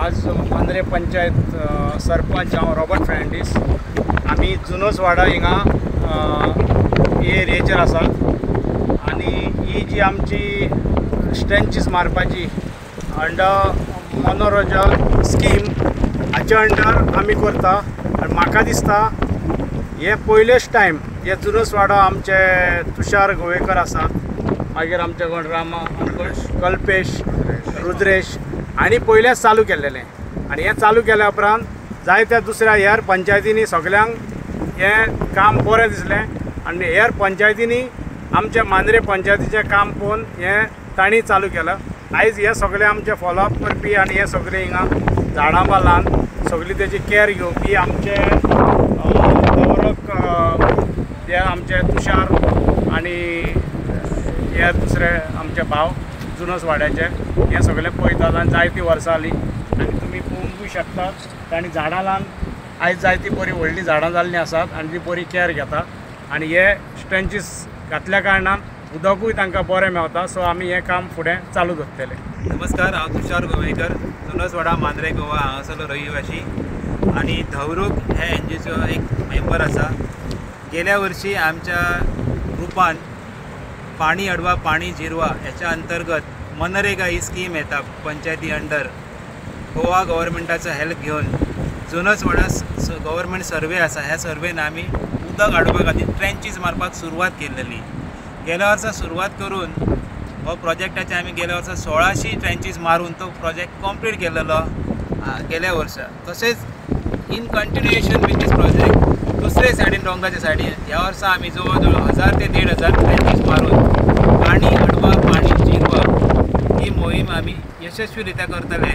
आज मांद्रे पंचायत सरपंच हांव रॉबर्ट फेर्नांडीस. आमी जुनोस वाडा हिंगा एरियेचेर आसा आनी ही जी आमची स्ट्रेंचीस मारपाची अंडर मनोरंजन स्कीम हाच्या अंडर आमी करता. आनी म्हाका दिसता हे पयलेच टायम हे जुनोस वाडो आमचे तुषार गोवेकर आसात, मागीर आमचे गणरामा कल्पेश रुद्रेश आनी पयलेंच चालू केल्लेलें. आनी हें चालू केल्या उपरांत जायत्या दुसऱ्या हेर पंचायतींनी सगल्यांक हें काम बरें दिसलें आनी हेर पंचायतींनी आमच्या मांद्रे पंचायतीचें काम पळोवन हें तांणी चालू केलां. आयज हे सगळे आमचे फॉलोअप करपी आनी हे सगळे हिंगा झाडां बालान सगळी तेजी केअर घेवपी आमचे दवरक हे आमचे तुषार आनी हे दुसरे आमचे भाव जुनोस वाड्याचे हे सगळे पळयतात आनी जायतीं वर्सां जालीं आनी तुमी पळोवंकूय शकतात तांणी झाडां लावन आयज जायतीं बरीं व्हडलीं झाडां जाल्लीं आसात आनी ती बरी केअर घेतात आनी हे स्ट्रेंचीस घातल्या कारणान उदकूय तांकां बरें मेवता. सो आमी हें काम फुडें चालू दवरतले. नमस्कार, हांव तुषार गोवेकर, जुनोसवाडा मांद्रे गोवा हांगासरलो रहिवाशी आनी धवरूक हे एनजीओचो एक मेंबर आसा. गेल्या वर्षी आमच्या ग्रुपान पाणी अडवा पाणी जिरवा ह्याच्या अंतर्गत मनरेगा ही स्कीम येता पंचायती अंडर गोवा गव्हर्मेंटाचो हेल्प घेवन जुनोसवाडा गव्हर्मेंट सर्वे आसा. ह्या सर्वेन आमी उदक हाडपा खातीर ट्रेंचीस मारपाक सुरवात केल्लेली. गेल्या वर्सा सुरवात करून हो प्रोजेक्टाचे आमी गेल्या वर्सा 1600 ट्रेंचीस मारून तो प्रोजेक्ट कंप्लीट केलेलो गेल्या वर्सा. तशेंच in continuation with this project दुसरे सायडीन दोंगराच्या सायडीन ह्या वर्सा आमी जवळ जवळ 1000 ते 1500 ट्रेंचीस मारून पाणी अडवा पाणी जिरवा ही मोहीम आमी यशस्वी रित्या करतले.